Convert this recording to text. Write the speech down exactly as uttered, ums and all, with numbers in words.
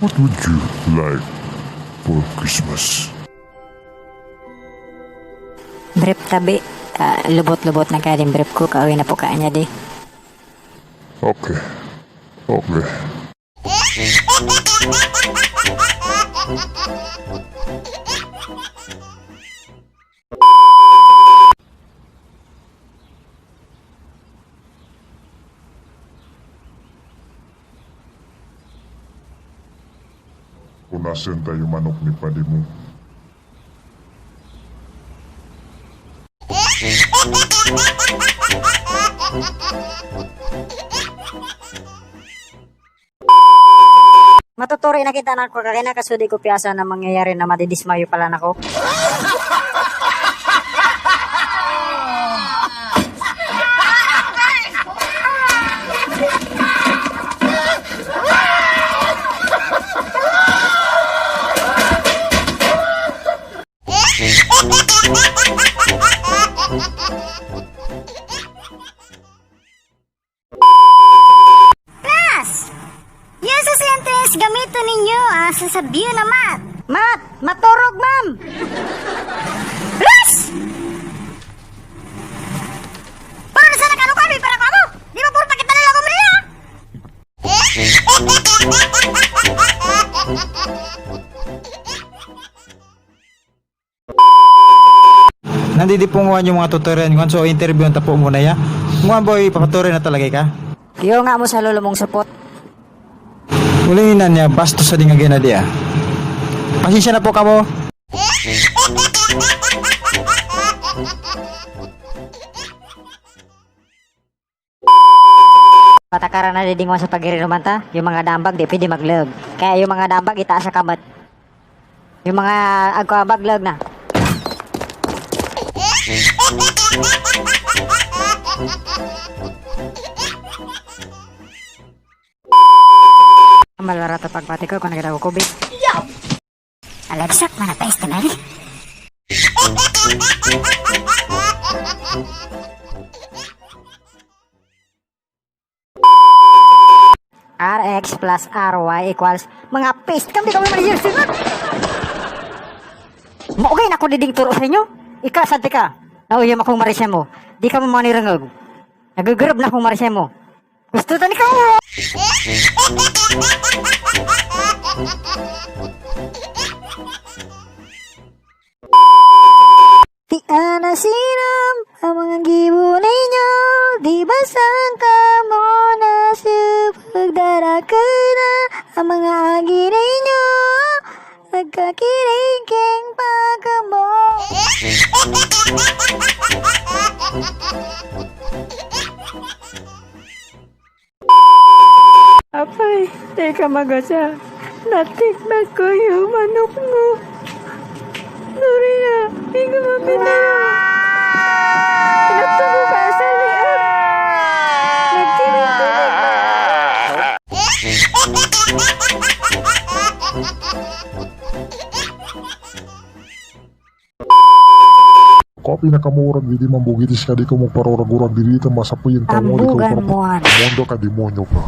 What would you like for Christmas? Brief tabi. Ah, lubot-lubot na kaya din brief ko. Kaaway na po kaya niya di. Okay. Okay. Punasan tayo manok ni padi mo. Matuturi na kita na ako kagay na kasudi ko piyasa na mangyayari na madidismayo pala na ko. Class! Yung sa sentence, gamiton ninyo ang sasabihin na mat. Mat! Maturog, ma'am! Class! Para na sana kano kami, para kamo! Di ba puro pakita na lang ako, Maria? Nandidipunguhan yung mga tutorial ngon, so interview ang tapo muna ya. Ngon boy, papaturin na talaga ka. Iyo nga mo sa lolo mong supot. Uling ina niya, bastos sa dinga ginadi ah. Pasensya na po kamo. Patakaran na diding sa pagirinuman ta, yung mga dambag di pwede maglog. Kaya yung mga dambag itaas sa kamot. Yung mga agkabag log na. Malarata pagpati ko kung nagdako COVID. Alagsak, mga peste na rin. R X plus R Y equals mga paste kami kami mga years yun. Maugay na ako diding turo sa inyo. Ika, santi ka. Nauyam akong marisya mo. Di ka mo manirangag. Nagugurab na akong marisya mo. Gusto ta ni ka. Ti ana sinam ang mga gibo ninyo, di ba sangka mo na sa pagdarakana ang mga agi ninyo? Nagkakiringking pa kamo. Apay, teka magasa. Natiknat ko yung manok mo. Gloria, di ko mapinaya. Nagtubo ka sa liang. Nagtinig-tinig na. Kapi na kamurag, di man bugitis ka, di ka magparurag-urag, dili ta masapoy ang tawon, ikaw Ambugan para mo, ano? Demonyo ka, demonyo ka.